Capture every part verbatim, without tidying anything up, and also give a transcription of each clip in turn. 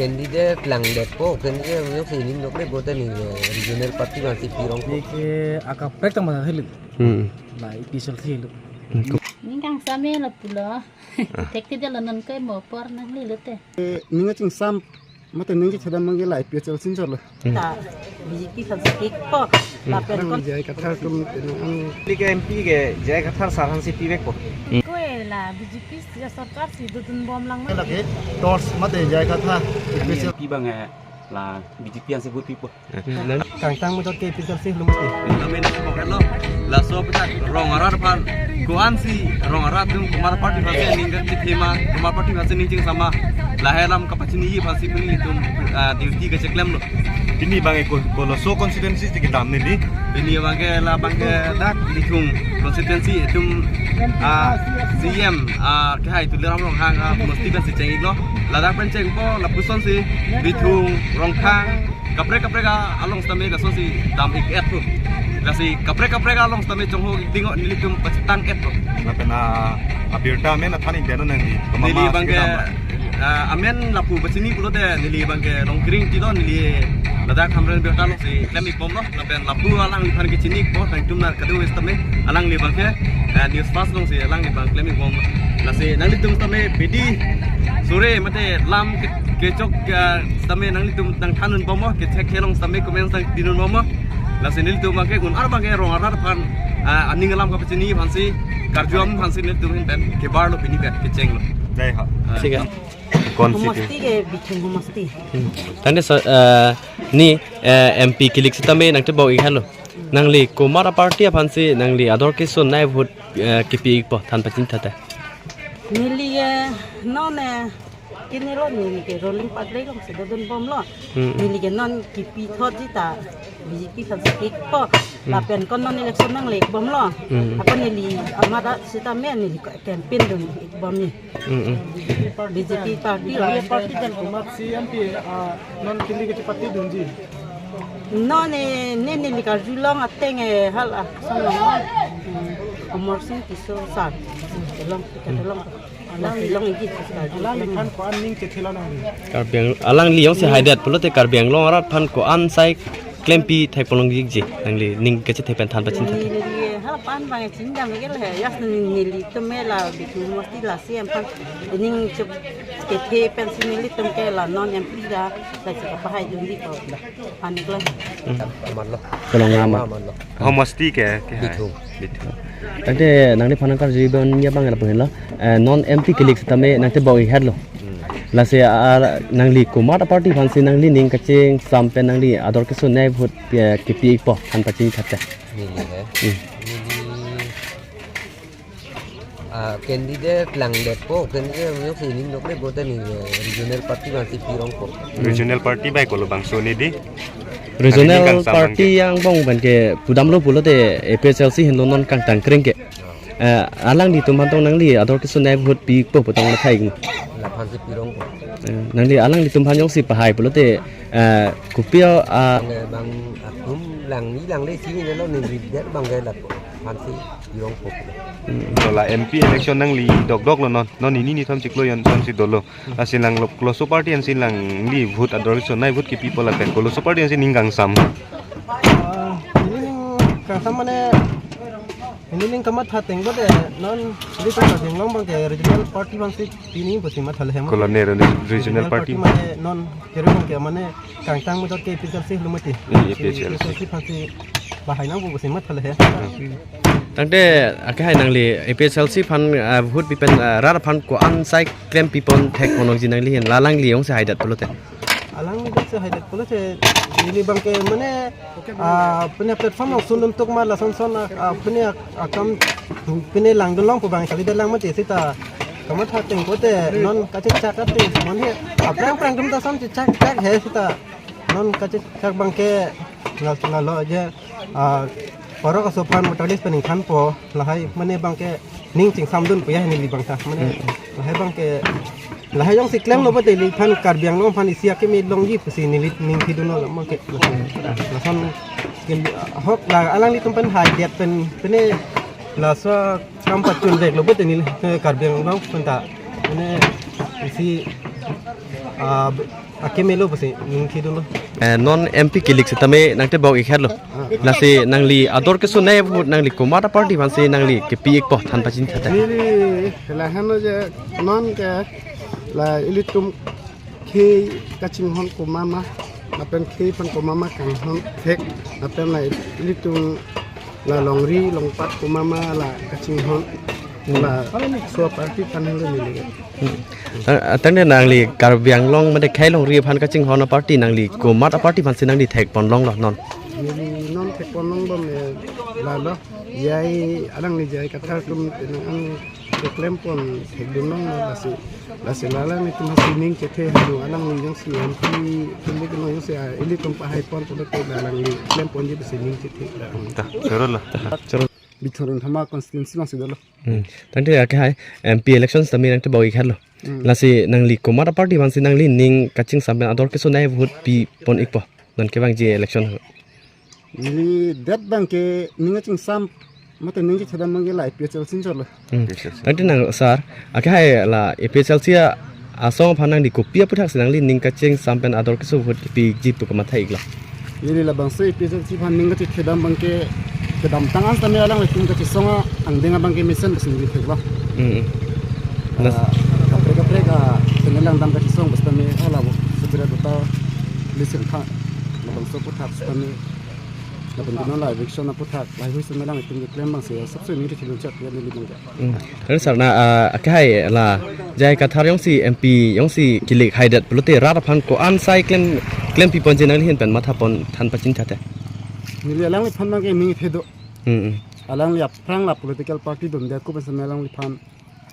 Candidate langdetpo, candidate yo si ning dokle bote ni, eh, regional party ma si pirong. Neke akaprek tang ma helu. Hmm. La A P H L C helu. Hmm. Ning kangsam e lapulo. Thekthedetlo non ke mo apor nanglilote. Eh, ning kachingsam mate ning kachedam abangke la A P H L C chotlo. Hmm. Ta B J P aphan si kikpo. Hmm. Lapen kon J I Kathar atum tenang. Neli ke M P ke J I Kathar sar aphan si pivekpo. Hmm. Ko e la B J P si sorkar si dodunbom lang ma. Lake torch mate J I Kathar. Neli M P abang, eh, la B J P aphan si vote pipo. Kangtang muchot ke A P H L C helo mati. Kami ni pokoklo. Laso petat rong arat aphan, ko-an si rong arat atum komat party aphan si ning kachethema, komat party aphan si ning chingsam ma, lahai alam kapachiniji aphan si pini itum, ah, duty kacheklemlo. Pini abang e ko, koloso constituency si kedam neli. Pini abangke la abangke dak Bithung constituency itum, ah, C E M, ah, kehai Tuliram Ronghang, ah, mosti aphan si cheng-iklo. Ladak pen chengpo, lapuson si Bithung, Rongkhang, kaprek kaprek along sitame laso si dam-ik-etpo. Lasi kaprek kaprek along sitame chongho-ik ding nelitum pachethang-etpo. Lapen abirta amen aphan ingdeno nangli. Neli abangke, ah, amen lapu pachini pulote neli abangke Longkring Ingtilo, neli ladak Hamren birta along si klem-ikbomlo. Lapen lapu alangliphan kachini-ikpo, nangtum nar kadu sitame alangli abangke, eh, News Fast along si alangli abang klem-ikbom. Lasi nanglitum sitame bidi sore mate lam ke, kechok, eh, sitame nanglitum nangthandunbomlo, kechek kelong sitame comments nangpidunbomlo. Lasi nelitum abangke un-ar abangke rong arat aphan, eh, aning alam kapachini aphan si, karju-am aphan si nelitum ahin pen kebarlo pini pen kechenglo. Dei ha. Ah. Sige. Kon si Homosti ke Bithung Homosti. Hmm. Tangte so, eh, ni, eh, M P kilik sitame nangtebok-ik helo. Nangli komat aparty aphan si nangli ador keso nai vote, eh, kepi-ikpo than pachini thatte. Neli, eh, non, eh, kinilo neli ke Rolling Party along si dodunbomlo. Hmm. Neli ke non kipithotji ta B J P aphan si kikpo. Hmm. Lapen kon non election nangle-ikbomlo. Hmm. Apot neli amat sitame neli campaign dun-ikbom ni. Mm, mm. B J P party. B J P party pen komat si M P, ah, non kili kachepatidunji. Non ne, ne, neli karjulong ateng, eh, hala, son long. Hmm, Amar Sing Tisso sir. Kelong, kelong. Alang kelong iji, sir. Alangliphan ko-an ning chethelo nangli. Karbi Ang-, alangli jongsi haidet pulote Karbi Anglong arat aphan ko-an sai klempi thekponlongjikji, nangli ning kachethe pen than pachini thatte. Neli halapan abang chini dam ke le, jas neli tame la Bithung Homosti la si M P aphan ning chep kethe pen si nelitum ke la non M P da, la si kapahaidunji ko da. Panik lo. Hmm. Amat lo. Kelong amat. Amat lo. Homosti ke, ke hai. Bithung. Bithung. Tangte nangliphan nangkarjubom abang lapu henlo. Eh, non M P kilik sitame nangtebok-ik hetlo. Hmm. Lasi, ah, nangli komat aparty aphan si nangli ning kachingsam pen nangli ador keso nai vote, eh, kepi-ikpo than pachini thatte. Neli he. Hmm. Neli, ah, candidate langdetpo, candidate yo si ning dokle bote ni, eh, regional party aphan si pirongpo. Regional party bai kolo bangso ni di. Regional party angbong pen ke pudamlo pulote A P H L C henlo non kangtang kreng ke. Eh, alanglitum aphan tong nangli ador keso nai vote pi-ikpo pu tong lathai. Laphan si pirongpo. Eh, nangli alanglitum aphan jongsi pahai pulote, eh, kopi, ah, bang, bang atum langni langle si ni lo neli det abangke laphan si pirongpo. Hmm. Tola M P election nangli dokdoklo non. Non nini nithom chiklo jon son si dolo. Asin lang lo, koloso party ansi nangli vote ador keso nai vote kepipo lapen koloso party ansi ning kangsam. Ah, neli ning kangsam mane, neli ning kamatha ateng bote non, neli tung Karbi Anglong abangke regional party aphan si pini pusi mathalo hem. Kolone re-, regional party. Regional party mane non kere abangke mane kangtang muchot ke A P H L C helo mati. Hmm, A P H L C. A P H L C aphan si bahai nangpo pusi mathalo he. Hmm. Tangte, ake hai nangli A P H L C aphan, ah, vote pi pen, ah, rat aphan ko-an sai klempipon thekponlongji nangli hin, la alangli jongsi haidet pulote. Alangli jongsi haidet pulote, neli abangke mane, ah, pine platform along sundun tuk ma lason son, ah, ah, pine ak-, akam, pine langdunlongpo abang kalidet lang mati sita. Kamatha ateng bote non kachechak ateng mon he. Aphrang aphrang atum ta son chechak chak he sita. Non kachechak abangke ngal ngal lo je, ah, parok aso aphan voter list pen ningthanpo lahai mane abangke ning chingsamdun pu ya neli abangta mane lahai abangke lahai jongsi klemlo bote neliphan Karbi Anglong aphan isi akeme longji pusi neli ning pidunlo abangke. Lason ke ahok la alanglitum pen haidet pen pine laso kam pachunveklo bote neli, eh, Karbi Anglong pen ta mane isi, ah, Akemelo pusi ning thidunlo. Eh, non M P kilik sitame nangtebok ik-etlo. Lasi nangli ador kesonei ahut nangli komat a-party aphansi nangli kepi ikpo than pachini thate. Neli lahenlo je non ke la ilitum khei kachinghon komat ma, lapen khei aphan komat ma kanghon thek, lapen la ilitum la longri longpat komat ma la kachinghon, laso a-party aphan henlo neli. Hmm. Tang, tangte nangli Karbi Anglong mate khei longri aphan kachinghon a-party nangli komat a-party aphansi nangli thekponlonglo non? Neli non thekponlongbom, eh, lalo. J I, alangli J I Kathar atum penang an keklempon thekdunlonglo, lasi, lasi la alanglitum aphansi ning chethe hanu, alangli jongsi M P atum ke no jongsi, ah, ilitum pahaiponpo pulote la alangli klemponji pusi ning chethe la. Ta, chorolo. Ta, choro. Bithung Rongthama constituency alongsi dolo. Hmm. Tangte akehai M P election sitame nangtebok ik-etlo. Hmm. Lasi nangli komat a-party aphansi nangli ning kachingsam pen ador kesonei ahut pipon ikpo non kevangji election ahut? Neli det abangke ning kachingsam mate ning kachethedam abangke la A P H L C anchotlo. Hmm. A P H L C. Tangte nang sir, akehai la A P H L C a-, asong aphan nangli kopi aphuthaksi nangli ning kachingsam pen ador keso ahut kepiji pu kamatha iklo? Neli labangso A P H L C aphan ning kachethedam abangke kedamtang an sitame alanglitum kachesong angdeng abangke mesen pusi neli theklo. Hmm, hmm. Nas- Ah, kaprek kaprek a-channel along dam kachesong pusitame hala bo separate bota listen tha. Labangso aphuthak sitame, lapen keno la eviction aphuthak, lahai hui sitame alanglitum keklem abangsi asapso ning kachethedun chot ya neli abangke. Hmm. Hello sir, na, ah, akehai la J I Kathar jongsi M P jongsi kilik haidet pulote rat aphan ko-an asai klem, klempiponji nangli ahin pen mathapon than pachini thate? Neli alangliphan abangke ning the do. Hmm, hmm. Alangli aphrang la political party dundet ko pensi alangliphan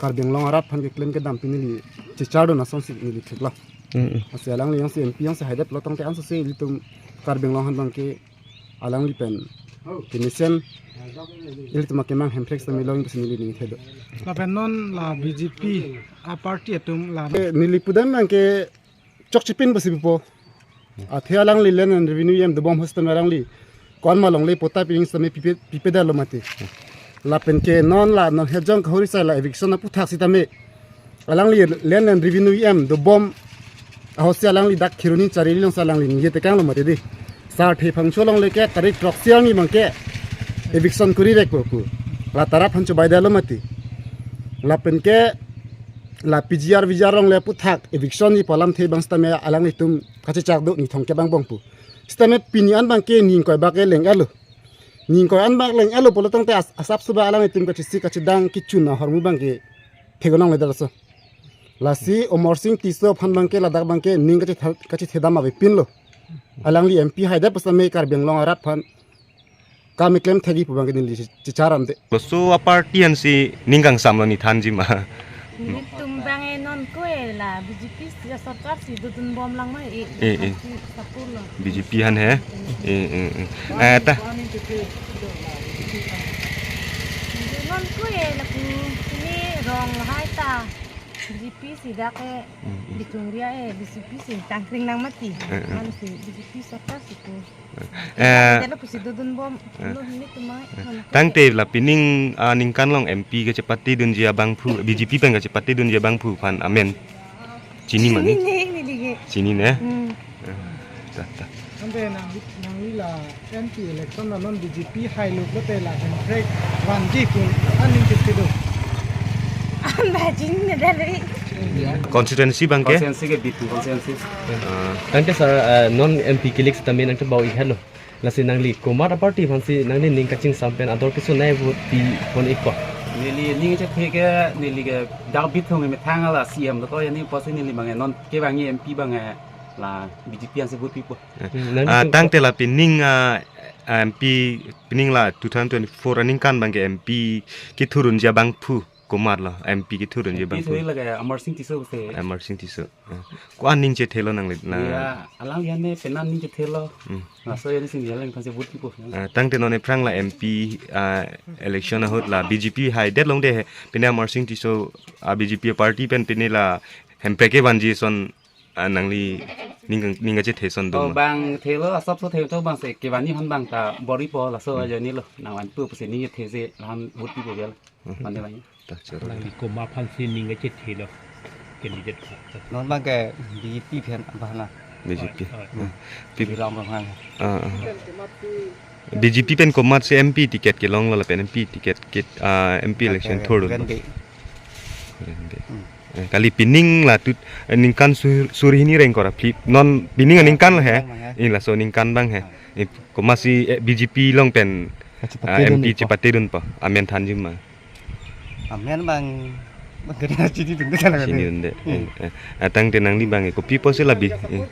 Karbi Anglong arat aphan keklem kedam pen neli chechardun asonsi neli theklo. Hmm, hmm. Lasi alangli jongsi M P jongsi haidet pulo tangte ansose ilitum Karbi Anglong aphan abangke alangli pen kemesen ilitum akemang Hemprek sitame long pusi neli ning the do. Lapen non la B J P a-party atum la. Eh, neli pudam abangke chokchepin pusi pipo. Athe alangli Land and Revenue E M dobom ahut sitame alangli ko-an ma longle patta pining sitame pipe, pipedetlo mati. Lapen ke non la non hejong kahori sai la eviction aphuthak sitame alangli Land and Revenue E M dobom ahutsi alangli dak Kheroni Charli alongsi alangli ningje tekanglo mati dei. Sar the phangcho along le ke tarik throksi arni abangke eviction kuri vekpo pu. La tara aphan chobaidetlo mati. Lapen ke la P G R V G R along le aphuthak eviction ji pu alamthe abang sitame alanglitum kachechak do ni thomkep angbong pu. Sitame pini an abangke ning ingkoi bak ke leng-etlo. Ning ingkoi an bak leng-etlo pulo tangte as-, asapso ba alanglitum kachesik kachedang kechun ahormu abangke theklongledet laso. Lasi Amarsing Tisso aphan abangke ladak abangke ning kachetha-, kachethedam avepinlo. Alangli M P haidet pusitame Karbi Anglong arat aphan kam keklem thekji pu abangke neli che-, checharamde. Laso a-party ansi ning kangsamlo, ne thanji ma? Nelitum abang e non ko e la B J P si sorkar si dodunbom lang ma e. Eh, eh. Ansi sapurlo. B J P aphan he? Eh, eh, eh. Eh, ta. Non ko e lapu sini rong lahai ta. B J P si dak e. Hmm, hmm. Bithung area e B J P si tangkring nang mati. Eh, eh. Mane si B J P sorkar si ko. Eh, Dela pusi dodunbom, eh, lo hini tumai, eh, hana. Tangte la pining, ah, ningkan along M P kachepatedunji abangphu, B J P pen kachepatedunji abangphu aphan amen chini ma ne? Chini ne, neli ke. Chini ne? Hmm. Eh, ta, ta. Ante nang, nangli la M P election along non B J P hailo pulote la Hemprek vanji pu aning kiti do. Anda chini ne dali. Constituency abangke? Constituency ke Bithung constituency. Ah. Tangte sir, ah, non M P kilik sitame nangtebok ik-etlo. Lasi nangli komat a-party aphansi nangli ning kachingsam pen ador kesonei vote pipon ikpo? Neli ning chethe ke neli ke dak Bithung methang la C M lo to ya ni pusi neli abang e non kevangji M P abang e la B J P ansi vote pipo. Hmm, nangli ah, tu- tangte la pining, ah, M P pining la two thousand twenty-four aningkan abangke M P kethurunji abangphu komatlo, M P kethurunji M P abangphu? Thurji lake Amarsing Tisso se. Amarsing Tisso. Eh, ko-an ning chethelo nangli na? Ya, alangli ane penang ning chethelo. Hmm. Laso ya ni sini alangphansi vote pipo. Eh, tangte non ephrang la M P, ah, election ahut la B J P haidet longde he. Pine Amarsing Tisso, ah, B J P party pen pine la Hemprek kevanji ason, ah, nangli ning, ning kachethe ason do ma? Oh, abang thelo, asapso thelo abang se kevanji aphan abang ta bor-ipo, laso, hmm, ajoine lo. Nangvanpo pusi ning chethe si la-an vote pipo gel. Hmm. Mane abang. Ta choro. Nangli komat aphansi ning kachethelo? Candidate. Non abang ke B J P pen abang na. B J P. Oi, oi. Hmm. Pi- Tuliram Ronghang. Ah, ah. B J P pen komatsi M P ticket kelonglo lapen M P ticket kit, ah, M P election thurdun. Kuren de. Kuren de. Hmm. Eh, kali pining la tut, eh, ningkan sur, suri hini reng kora flip. Non pining, ah, ningkan lo he. Ningkan lo he. Ila so ningkan abang he. Ah. Eh, komatsi, eh, B J P along pen, ah, chepatedun M P po, chepatedun po. Amen thanji ma. Amen abang, abang kena chinidunde sana. Chinidunde. Hmm. Eh, eh. Atangte nangli abang, eh, kopi apotsi labi. Eh.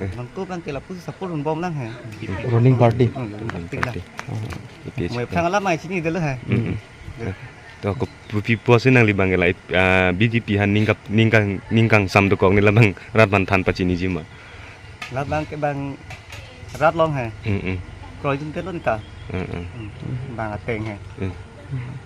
Eh. Abang ko abang ke lapu support dunbom lang he. Ruling party. Hmm, ruling party la. Ruling party. Oh. Ipi. Mo aphrang alam mai chinidelo he. Hmm. Eh. To ko- kopi apotsi nangli abang ke la, ah, B J P aphan ningkap, ningkang, ningkangsam dokok ne labang rat aphan than pachiniji ma. Rat abang ke abang rat along he. Mm, mm. Kroidunte lo neta. Mm, mm. Mm. Abang ateng he. Mm.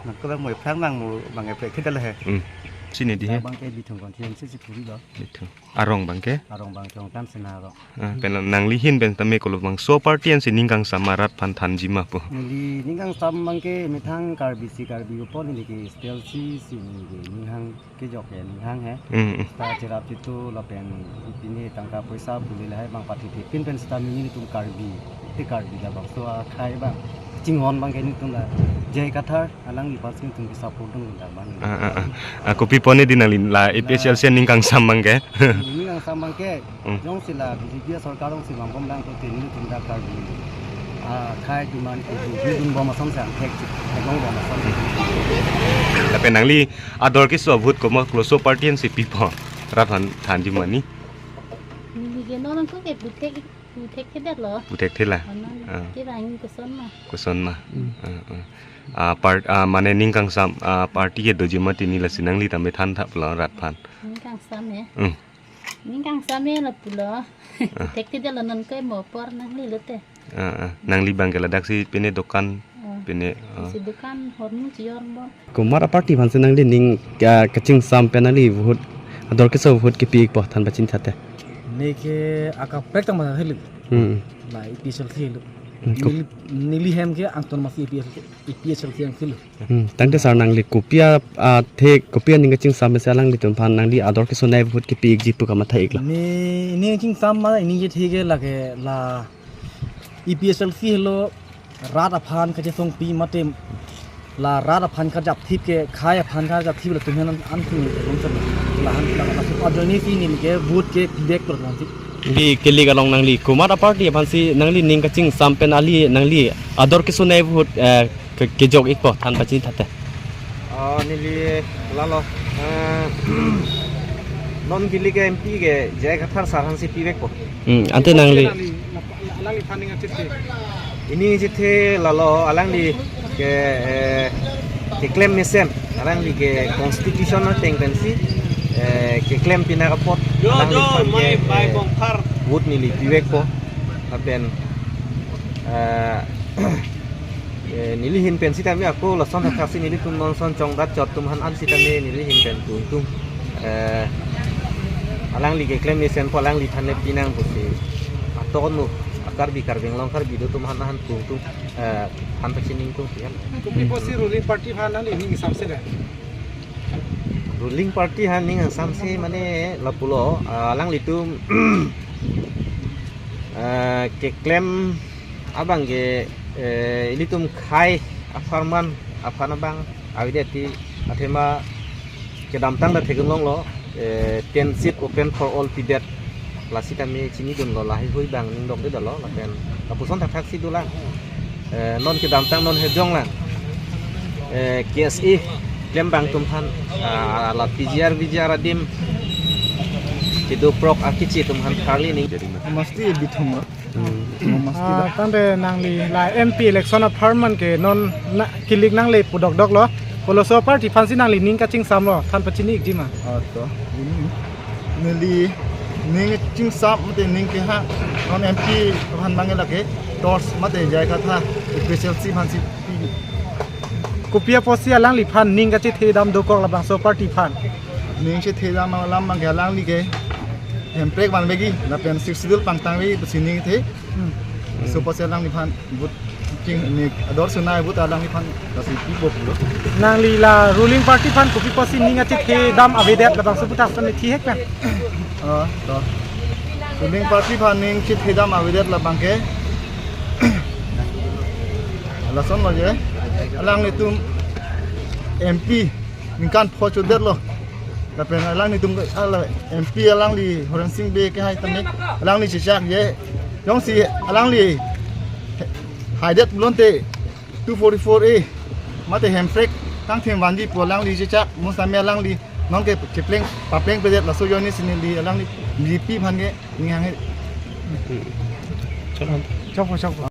Nang ko abang mo aphrang abang mo abang epek kita lo he. Mm. Chinidi he. Abang ke Bithung constituency si puri lo. Bithung. Arong abang ke? Arong abang ke Ongtan Sena arong. Ah, pen nangli ahin pen tame kolo bangso party ansi ningkangsam ma rat aphan thanji ma po. Neli ningkangsam abang ke methang Karbi si Karbi upon neli ke S T L C si neli ke ninghang kejok ke ninghang he. Mm, mm. Seta cherap chitu lapen pini tangka poisa puli lahai abang pathipin pen seta nelitum Karbi, te Karbi labangso akhai abang chinghon abang ke nelitum la J I Kathar alangli aphansi nelitum ke support dun abang. Ah, ah, ah. Ah, kopi apot ne di nangli la A P H L C ningkangsam abang ke? Ningkangsam abang ke. Hmm. Jongsi la B J P asorkar alongsi vangbom lang pulote nelitum dak Karbi akhai atum an ke vote dunbom asonsi angthek chit, theklongbom asonsi. Lapen nangli ador keso avote komat koloso party ansi pipo rat aphan thanji ma ne? Neli ke non ko ke puthek, puthekthedetlo. Puthekthela? Oh, non. Ah. Ke bang koson ma. Koson ma. Hmm. Ah, ah. Ah, part-, ah, mane ningkangsam, ah, party ke doji mati ne lasi nangli tame than thaplo rat aphan? Ningkangsam he. Hmm. Ningkangsam he lapulo. Ah. Puthekthedetlo non ke mo apor nangli lote. Ah, ah. Nangli abang ke ladaksi pine dokan, ah, pine, ah. Si dokan hormu chior mo. Komat aparty aphansi nangli ning, ah, kachingsam pen nangli vote, ador keso vote kepi-ikpo than pachini thate? Ne ke akaprek tang mathelu. Hmm. La A P H L C lo. Hmm, kop- Neli, neli hem ke angton masi A P H L C, A P H L C angthelu. Hmm, tangte sir nangli kopi a, athe kopi aning kachingsam pensi alanglitum aphan nangli ador kesonei vote kepi-ikji pu kamatha-iklo? Ne, ne chingsam ma, ne kethe ke lake la A P H L C helo rat aphan kachesongpi mate la rat aphan kachapthip ke khei aphan kachapthip latum aphan an thung long chan la han la la ajoine si neli ke vote ke pivek pro lang si. Di kelik along nangli komat aparty aphansi nangli ning kachingsam pen ali nangli ador kesonei vote, eh, ke, kejok-ikpo than pachini thate? Oh, neli lalo. Eh, non kelik M P ke J I Kathar sir aphansi pivekpo. Hmm, ante nangli. Nangli, napa-, alangli aphan ning achethe. Ining chethe lalo alangli ke, eh, keklem mesen, alangli ke constitution ateng pensi, eh, keklem pinaka apot, jo, alangli jo, aphan ke, mai, mai eh, bongphar. Vote neli pivekpo. Lapen, eh, eh, neli ahin pen sitame ako lason thakthak si nelitum non son chongdat chot atum aphan an sitame neli ahin pen pu atum, eh, alangli keklem mesenpo, alangli aphan le pinang pusi aton nu a-Karbi, Karbi Anglong Karbi do atum aphan, aphan pu atum, eh, aphan pachini ingtung si han. Kopi apotsi ruling party aphan nangli ning samse le? Ruling party aphan ning samse mane lapulo, ah, alanglitum, ah, keklem abang ke, eh, ilitum khei apharman aphan abang avedet ti athema kedamtang ta theklong lo, eh, ten seat open for all pidet. Lasi kami chinidunlo lahai hui abang ning dokdedetlo lapen lapuson thakthak si dolang. Eh, non kedamtang non hejong lang. Eh, K S A klembang atum aphan, ah, la P G R, V G R adim kedo prok akechi atum aphan kharli ning. Masti Bithung lo. Hmm. Masti. Ah, da. Tangte nangli la M P election apharman ke non na kelik nangle pu dokdoklo. Koloso party aphansi nangli ning kachingsamlo than pachini-ikji ma? Oh, to. Ini. Neli ning chingsam mate ning keha non M P aphan abang lake torch mate J I Kathar A P H L C aphansi pi. Kopi apotsi alangliphan ning kachethedam dokok labangso party aphan? Ning chethedam alam abang ke alangli ke hemprek vanvekji lapen Sixth Schedule pangtangvekji pusi ning the. Hmm. So apotsi alangliphan vote King ni ador sunai bu ta alangliphan lasi pi bok lo. Nangli la ruling party aphan kopi pusi ning achethe dam avedet, labangso putas ta mithi hek pen. Ah, to. Ruling party aphan ning chethe dam avedet labang ke. Lason lo je. Alanglitum M P ningkan pho chodetlo. Lapen alanglitum ala M P alangli Horensing Bey kehai tame alangli chechak je. Jongsi alangli haidet pulote two forty-four A mate hemprek tangthem vanji pu alangli chechak, mo same alangli nonke chepleng papleng pedet, laso ajoine si neli alangli B J P aphan ke ning hang he. Chokpo, chokpo.